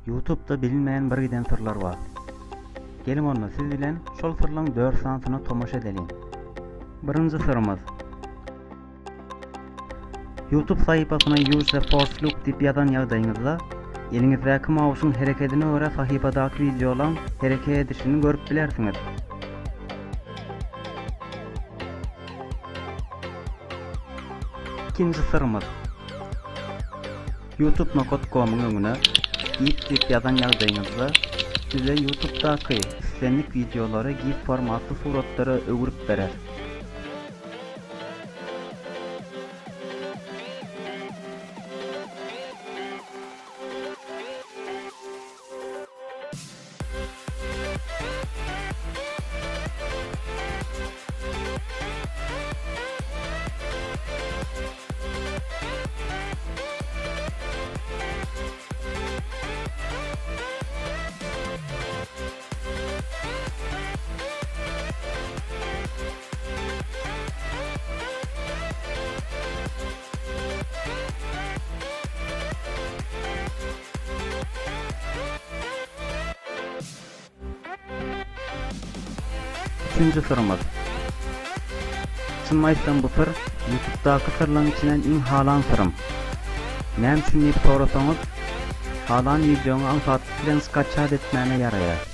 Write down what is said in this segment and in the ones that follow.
Ýutubda bilinmeýän bir giden syrlar bar. Geliň onda siz bilen şol syrlaň dört sanysyna tomaşa edeliň. Birinji syrymyz. Youtube sahypasyna Use the Force Loop diýip ýazan ýagdaýyňyzda, eliňizdäki mausyň herekedine görä sahypadaky wideolaň hereket edişini görüp bilersiňiz. Ikinji syrymyz. Youtube nokat com-yň öňüne gif diýip ýazan ýagdaýyňyzda, size Youtube-daky islendik wideolary gif formatly suratlara öwrüp berer. Üçünji syrymyz. Çynymy aýtsam bu syr Ýutubdaky syrlaň içinden iň halan syrym. Näme üçin diýip sorasaňyz, halan wideoňy aňsatlyk bilen skaçat etmäne ýaraýar.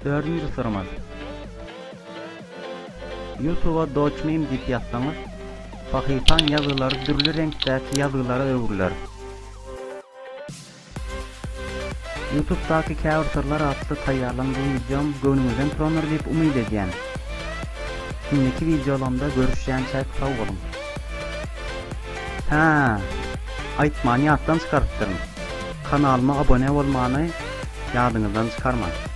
Dördünji syrymyz. Ýutuba Doçmeme diýip ýazsaňyz, sahypaň ýazgylary dürli reňkdäki ýazgylara öwrüler. Ýutubdaky käbir syrlar atly taýýarlan bu wideom göwnüňizden turandyr diýip umyt edýän. Indiki wideolamda görüşýänçäk sag boluň. Hä, aýtmany ýatdan çykarypdyryn. Kanalyma abone bolmany ýadyňyzdan çykarmaň.